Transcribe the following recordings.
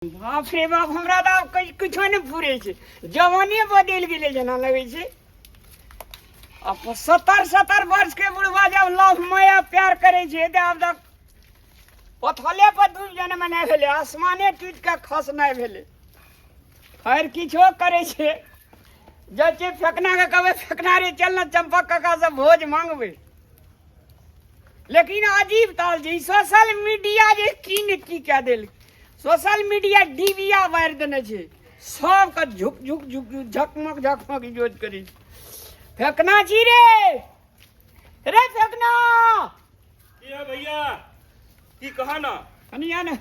बाप रे बाप, हमरा तऽ आब किछो नहि फुरै छै। जवाने बदलि गेलै जेना लगै छै। आब 70-70 वर्ष के बुढ़वा जब लव माया प्यार करै छै तऽ आब तऽ पथले पर डूबि जेना नहि भेलै, आसमाने टूटि कऽ खसनाइ भेलै। खैर, किछो करै छै। जाइ छियै फेकना के कहबै, फेकना रे, चल ने चंपक काका से भोज मांगबै। लेकिन अजीब ताल छै, सोशल मीडिया जे की ने की कए देल। सोशल मीडिया डिबिया बारि देने छै सबके, झुक झुक झुक झुक झकमक झकमक इजोत करी। फेकना छी रे, रे फेकना। की है भैया, की कहा ना? कनिया ने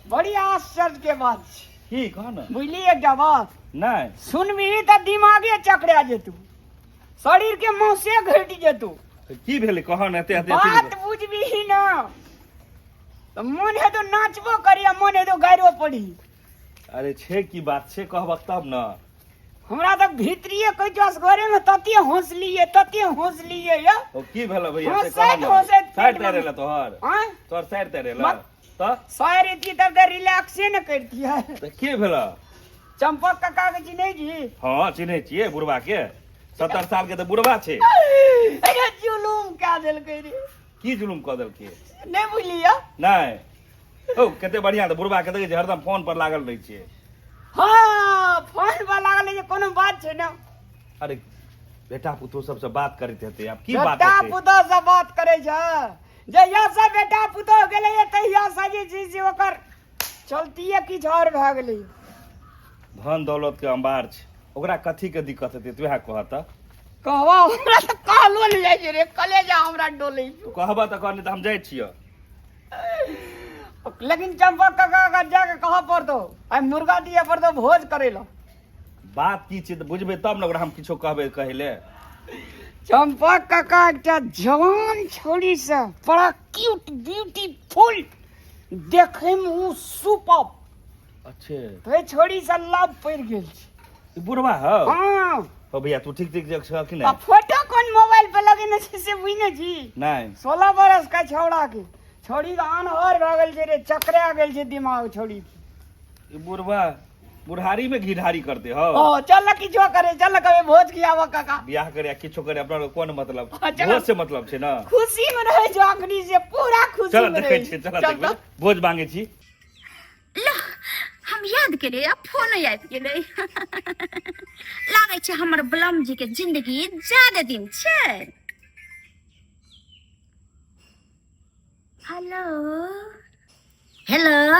बड़ी आश्चर्य के बात छै। की कहा ना? बुझलियै एकटा बात? नहीं। सुनबही तऽ दिमागे चकरा जेतू, शरीर के मौसे घटि जेतू। की भेलै, कहा ना? एते एते बात बुझबही ना तऽ मोन हेतौ नाचबो करी आ मोन हेतौ गाइरो पढ़ी। अरे छै की बात छै, कहबक तब ना। हमरा तऽ भीतरिये कहै छौ, असगरे में तते हौसलिए, तते हौसलिए या। ओ की भेल भैया से कहा हँसैत ना। हँसैत साइड पेटमे तैरे ला तोहर? आँय? तोहर साइड तैरे ला तऽ? सायर एती तब तऽ रिलैक्से ने करतियै। तऽ की भेल? चंपक काका के चिन्है छी? हाँ, चिन्है छियै बुढ़वा के। 70 साल के तऽ बुढ़वा छै। अरे जुलूम कए देलकै रे। की जुलूम कऽ देलकै? नहि बुझलियै? नहि ओ, कते बढ़िया तऽ बुढ़वा के देखै छै, हरदम फोन पर लागल रहै छै। हाँ, फोन पर लागल रहै छै, कोनो बात छै ने। अरे बेटा पुतोह सबसँ बात करैत हेतै, आब की बात बेटा हेतै? पुतोह से बात करै छै। जहिया से बेटा पुतोह गेलै तहिया से जे छै से ओकर चलतिये किछु आओर भए गेलै। धन दौलत के अंबार छै, ओकरा कथी के दिक्कत हेतै? तू इएह कह तऽ। कहबा, हमरा तऽ कहलो नहि जाइ छै रे, कलेजा हमरा डोलै छै। कहबा तऽ कहने तऽ हम जाइ छियै। लेकिन चंपक काका के जाके कहऽ पड़तौ, आइ मुर्गा दिए पड़तौ भोज करै लए। बात की छै तऽ बुझबै तब ने ओकरा हम किछो कहबै कहै ले। चंपक काका एकटा जवान छौड़ी से बड़ा क्यूट ब्यूटीफुल देखै मे उ सुपर। अच्छे। तो छोड़ी से लव पड़ि गेल छै। ई बुढ़वा हौ? हाँ। हो भैया, तू ठीक ठीक देख कि आ नहि? फोटो कोन मोबाइल पर लगेने छै से बुझने छी? नहि। 16 बरस का छौड़ा के छौड़ी के आन और भए गेल छै रे, चकरा गेल छै दिमाग छौड़ी के। ई बुढ़वा बुढ़ारी में घिढारी करते हो। ओ चल न किछो करे, चल न कभी भोज खियाबो काका। बियाह करे या किछो करे, अपना कोन मतलब? हाँ, चलो। भोज से मतलब छै ना। खुशी में रहे जो अखनी से पूरा खुशी चल में देखै रहे। छियै, चल चल देखबै, भोज मांगे छी। ला, हम याद केलियै आ फोन आबि गेलै। लागै छै हमर बलम जी के जिंदगी ज्यादा दिन छै। हेलो। हेलो।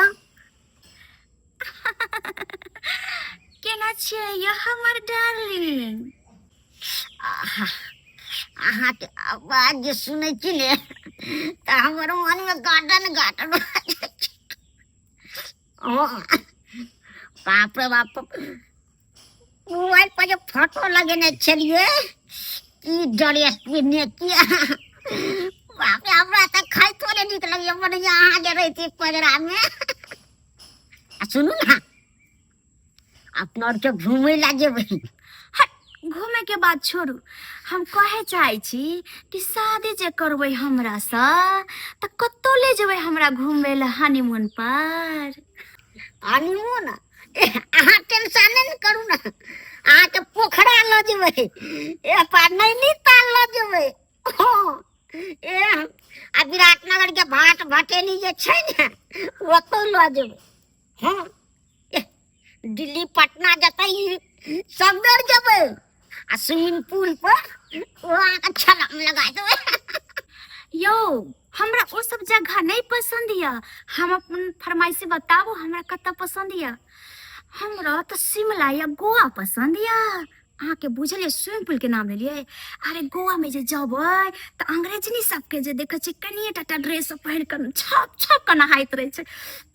केना छियै यो हमर डार्लिंग? आहा, अहाँके आवाज जे सुनै छी ने तऽ हमर मनमे गार्डन गार्डन भऽ जाइ छै। हँ, बाप रे बाप, मोबाइल पर जे फोटो लगेने छलियै, की ड्रेस पहिरने छियै बाप रे, हमरा तऽ खाइतो नहि नीक लगैए। बढ़िआँ अहाँ जे रहितियै पजरामे। आ सुनू ने, अपना आरके घूमै लए जेबै। हट, घूमे के बात छोड़ू। हम कहे चाहे छी कि शादी जे करबै हमरा से तऽ कतौ ले जेबै हमरा घूमे लए हनीमून पर? हनीमून? अहाँ टेंशन नहि ने करू ने, अहाँके पोखरा लऽ जेबै, ए पार नैनीताल लऽ जेबै। हँ, ए आ विराटनगर के भाट भटेली जे छै ने, ओतौ लऽ जेबै। हँ, ए, दिल्ली पटना जतै सब बेर जेबै आ स्विमिंग पूल पर ओ अहाँके छलांग लगा देबै। यौ, हमरा ओ सब जगह नहीं पसंद यऽ। हम अपन फरमाइशी बताबू, हमरा कतऽ पसंद यऽ? हमरा तऽ शिमला या गोवा पसंद यऽ। अहाँके बुझल यऽ, स्विमिंग पूल के नाम लेलियै। अरे गोवा में जे जेबै तऽ अंग्रेजनी सबके जे देखै छियै, कनिये टाटा ड्रेस सब पहिर कऽ छप छप कऽ नहाइत रहै छै,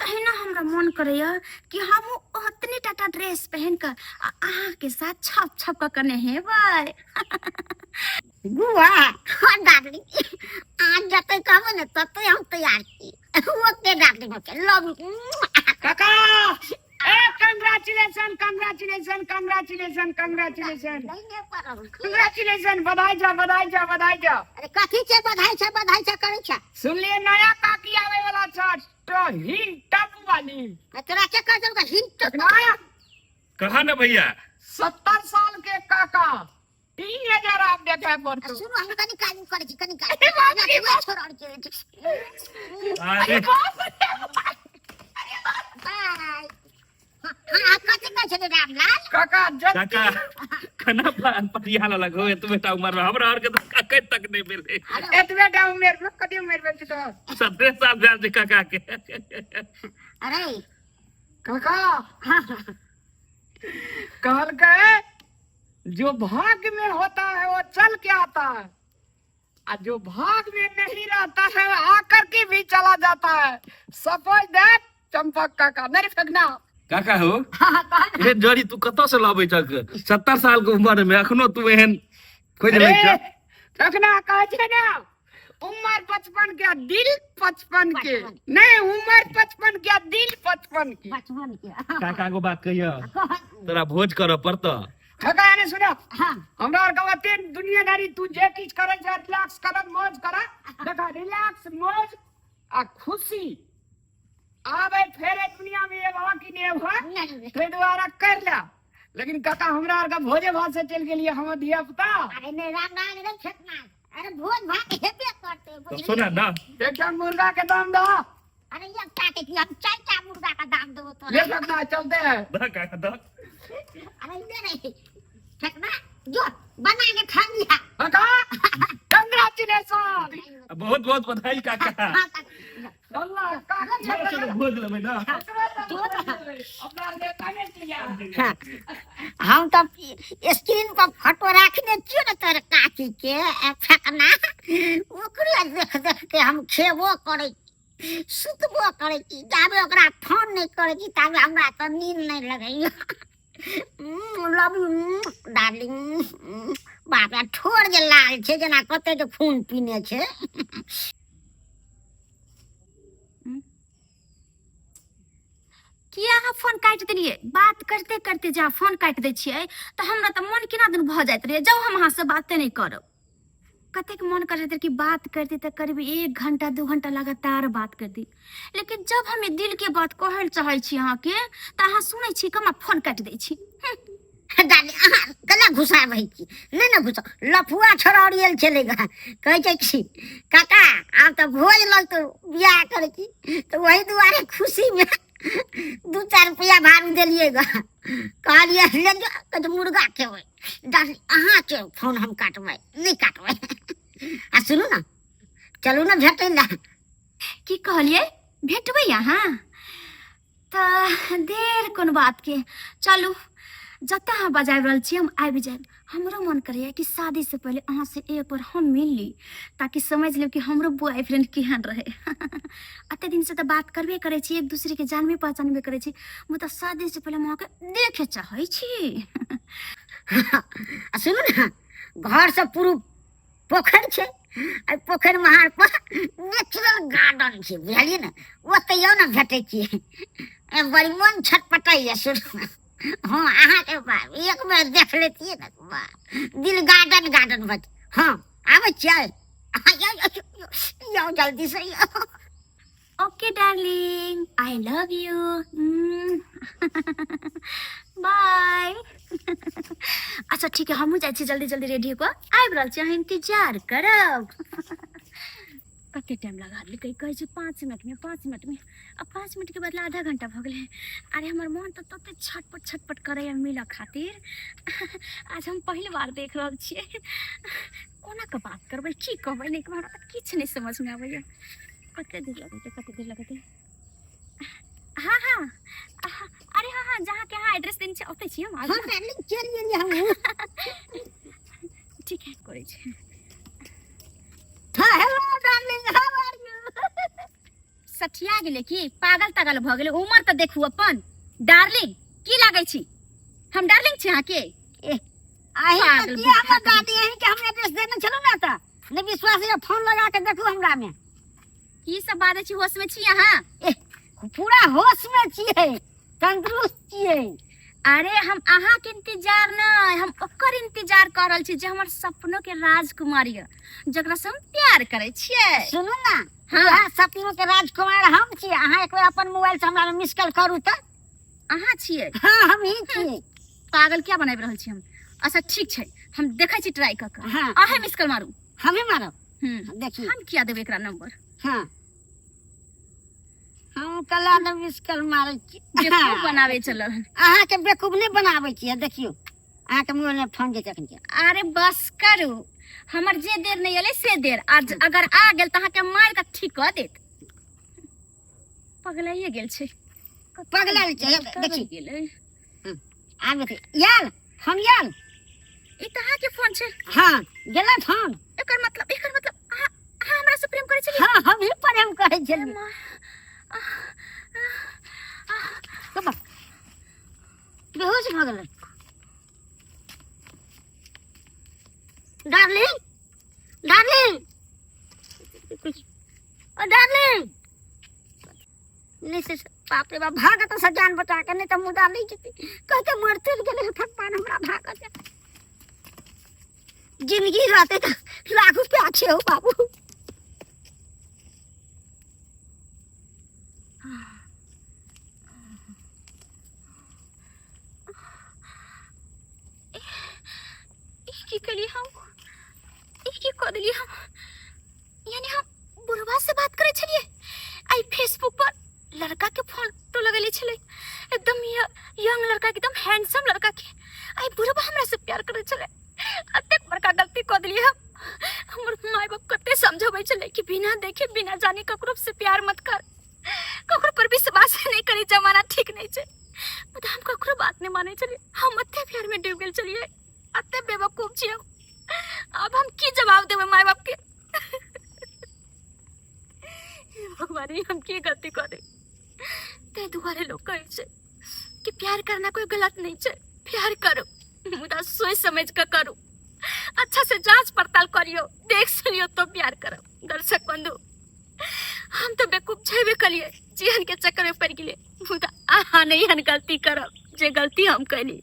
तहिना हमरा मोन करैया कि हमहूँ ओतने टाटा ड्रेस पहिन कऽ आ अहाँके साथ छप छप कऽ कऽ नहेबै। गोवा? हाँ डार्लिंग, अहाँ जतै कहबै ने ततै हम तैयार छी। Okay darling, okay, love you. काका ए, कंग्रेचुलेशन, कंग्रेचुलेशन, कंग्रेचुलेशन, कंग्रेचुलेशन। नहीं नहीं पड़ल। कंग्रेचुलेशन, बधाई जा, बधाई जा, बधाई जा। अरे कथी छै बधाई छै, बधाई छै करै छै? सुनलिए नया काकी आवे वाला छ। हिल टप वाली। तोरा के कह देलको हिंट? ना। कहा ना भैया। 70 साल के काका 3000 आप देखे पड़तो। सुनू, हम कनी काज करै छी, कनी काज। अरे बाप रे बाप। छोड़ के। अरे बाप रे बाप। बाय। हाँ, कथी कहै छलै रामलाल? काका जब काका कना पटिया लग हो एतबे टा उमर में हमरा और के तो काके तक नहीं मिले। एतबे टा उमेर में कति उमेर भेल छै तोहर? 17 साल भेल छै काका के। अरे काका हाँ। कहलकै जो भाग्य में होता है वो चल के आता है और जो भाग में नहीं रहता है आकर के भी चला जाता है। सपोज that चंपक काका नहीं फेंकना। काका हो एहन जड़ी तू कतऽ से लाबै छक? 70 साल के उम्र में अखनो तू एहन खोजि लै अरे छक। फेंकना, कहै छै ना उम्र 55 के दिल 55 के। 55। नहीं, उम्र 55 के दिल 55 के। 55 के। काका को बात कहियो, तोरा भोज करऽ पड़तऽ। काका ने सुनो। हाँ। हमरा आर के ओते दुनियादारी, तू जे किछ करै छै रिलैक्स कर, मौज कर। देखा, रिलैक्स, मौज आ खुशी आबे फेर ए दुनिया में एबा कि नहीं एबा। नहीं। ताहि दुआरे कर ले। लेकिन काका, हमरा आर के भोजे भात से चलि गेलियै हमर धिया पुता। अरे नहीं रामलाल, रे फेंकना, अरे भोज भात हेबे करते। तो बुझलियै? सुना ना। एकटा मुर्गा के दाम दो। अरे एकटा के की, हम चारि टा मुर्गा का दाम देबो तोरा। ले फेंकना, चलते हैं। दह काका, दह। अरे ले रे फेंकना, जो बना के खा लिया। काका, कंग्रेचुलेशन। बहुत बहुत बधाई काका। हाँ, काका। अल्लाह काका। चलो चलो, भोज लेबै ना। अपना ले काने चिया। हाँ, हम तऽ स्क्रीन पर फोटो राखने छियो ने तोर काकी के, ए फेकना, ओकरे देख देख के हम खेबो करै छी, सुतबो करै छी। जाबे ओकरा फोन नहि करै छी ताबे हमरा तऽ नींद नहि लगैया। Love you darling. बाप रे, ठोर जे लाल छै जेना कते के खून पीने छै। किया अहाँ फोन काटि देलियै? बात करते करते जे अहाँ फोन काटि दै छियै तऽ हमरा तऽ मन केना दिन भऽ जाइत रहै। जाउ, हम अहाँसँ बाते नहि करब। कतेक मन करैत रहै कि बात करती तऽ करीब 1 घंटा 2 घंटा लगातार बात करती, लेकिन जब हम ई दिलके बात कहै लए चाहै छी अहाँके तऽ अहाँ सुनै छी कि हमरा फोन काटि दै छी। डार्लिंग, अहाँ केना घुसाबै छी? नहि ने घुसा, लफुआ छोड़ौरियल छलै गा। कहै छै कि काका आब तऽ भोज लगतौ, बियाह करै छी, तऽ ओहि दुआरे खुशीमे 2-4 रुपैआ भाड़ू देलियै गा। कहलियै ले जो, कहै छै मुर्गा खेबै। डार्लिंग, अहाँके फोन हम काटबै नहि काटबै। आ सुनू ने, चलू ने भेटै लए। की कहलियै? भेटबै अहाँ? तऽ देर कोन बातके, चलू, जतऽ अहाँ बजाबि रहल छी हम आबि जायब। हमरो मन करैए कि शादीसँ पहिले अहाँसँ एक बार हम मिल ली ताकि समझ लेब कि हमरो बॉयफ्रेंड केहन रहै। एते दिनसँ तऽ बात करबे करै छी, एक दूसरेके जानबे पहचानबे करै छी, मुदा शादीसँ पहिले हम अहाँके देखै चाहै छी। आ सुनू ने, घरसँ पूर्व पोखरि छै, एहि पोखरि महार पर नेचुरल गार्डन छै, बुझलियै ने? ओतऽ यौ ने भेटै छियै। ए, बड़ी मन छटपटैया। सुनू ने, हँ, अहाँके बाप एक बेर देख लेतियै ने, वाह, दिल गार्डन गार्डन बच। हँ, आबै छियै। अहाँ यौ यौ यौ, यौ जल्दी से यौ। Okay darling, I love you, bye. अच्छा ठीक है, हमहूँ जाइ छी जल्दी जल्दी रेडी होके आबि रहल छी, अहाँ इंतजार करब। कते टाइम लगा देलकै? कहै छै 5 मिनटमे, 5 मिनटमे, आ 5 मिनटके बदला आधा घंटा भऽ गेलै। अरे हमर मन तऽ तते छटपट छटपट करैया मिलऽ खातिर। आज हम पहिल बार देख रहल छियै। कोना कऽ बात करबै, की कहबै, नहि कहबै, हमरा तऽ किछु नहि समझमे आबैया। कते देर लगेतै, कते देर लगेतै? हाँ हाँ, अरे हाँ हाँ, जहाँ के अहाँ एड्रेस देने छियै ओतै छी हम। हँ डार्लिंग, चलि गेलियै हमहूँ। ठीक है, करै छी। हाँ, hello darling, how are you? सठिया गेलै की? पागल तागल भऽ गेलै? उमर तऽ देखू अपन। डार्लिंग की लागै छी? हम डार्लिंग छी अहाँके? अहीं तऽ पागल किया बुढ़ा। हमर दादी, अहीं के हम एड्रेस देने छलहुँ ने, तऽ नहि विश्वास होइए फोन लगा के देखू हमरा में। की सब बाजै छी? होश में छी अहाँ? पूरा होश में छियै, तंदुरुस्त छियै। अरे हम अहाँ के इंतजार नहीं, हम ओकर इंतजार कर रहल छी जे हमर सपनों के राजकुमार यऽ, जकरा से हम प्यार करै छियै। सुनू ना। हाँ। वएह सपनों के राजकुमार हम छी। अहाँ एक बेर अपन मोबाइल से हमरा मिस कॉल करू तऽ। अहाँ छियै? हाँ, हम ही छियै। पागल क्या बनाबि रहल छी हम? अच्छा ठीक छै, हम देखै छी ट्राई कऽ कऽ। हाँ। अहें मिस कॉल मारू। हमे मारब। देखिए। हम किया देबै एकरा नंबर? हाँ, हम कला ने मिस कॉल मारै छी। बेवकूफ बनाबै चलल। अहाँ के बेवकूफ नहि बनाबै छियै। देखियौ अहाँ के मोबाइल में फोन जे अखन के। अरे बस करू, हमर जे देर नहीं एलै से देर, आज अगर आ गेल तऽ अहाँके मारि कऽ ठीक कऽ देत। पगलाइए गेल छै। पगलायल छै, कतऽ देखी। गेलै? आब देखी, याल फोन याल। ई तऽ अहाँके फोन छै। हाँ, गेलै फोन। एकर मतलब अहाँ हमरा से प्रेम करै छलियै? हाँ, हम ही प्रेम करै छलियै। माँ, बाबा, बेहोश भऽ गेलै। डार्लिंग, डार्लिंग, ओ डार्लिंग। नहीं से बाप रे बाप, भागत से जान बचा के, नहीं तो मुदा नहीं जेती। कहते मरते गेलै भगवान हमरा भागत। जिंदगी रहते तो लाख रुपया छे हो बाबू। ई की करिए हम? ई की कऽ देलियै हम? यानी हम बुढ़वा से बात करै छलियै, आई फेसबुक पर लड़का के फोटो लगेले छलै, एकदम यंग लड़का, एकदम हैंडसम लड़का के। आई बुढ़वा हमरा से प्यार करै छलै। अतेक बड़का गलती कऽ देलियै हम। हमर माय बाप कते समझाबै छलै कि बिना देखे बिना जाने ककरो से प्यार मत कर, ककरो पर विश्वास नहीं करी, जमाना ठीक नहीं छै। मुदा हम ककरो बात नहीं मानै छलियै, हम अते प्यार में डूब गेल छलियै, अते बेवकूफ छियै हम। अब हम की जवाब देबै माय बाप के? हे भगवान, ई हम की गलती कऽ देली? ताहि दुआरे लोग कहै छै कि प्यार करना कोई गलत नहीं छै, प्यार करो मुदा सोच समझ के करू, अच्छा से जांच पड़ताल करियो, देख सुनियो तो प्यार करो। दर्शक बंधु, हम तो बेवकूफ छेबे कलिए, जीहन के चक्कर में पड़ गेलिए, मुदा अहाँ नहीं हन गलती करब जे गलती हम कैली।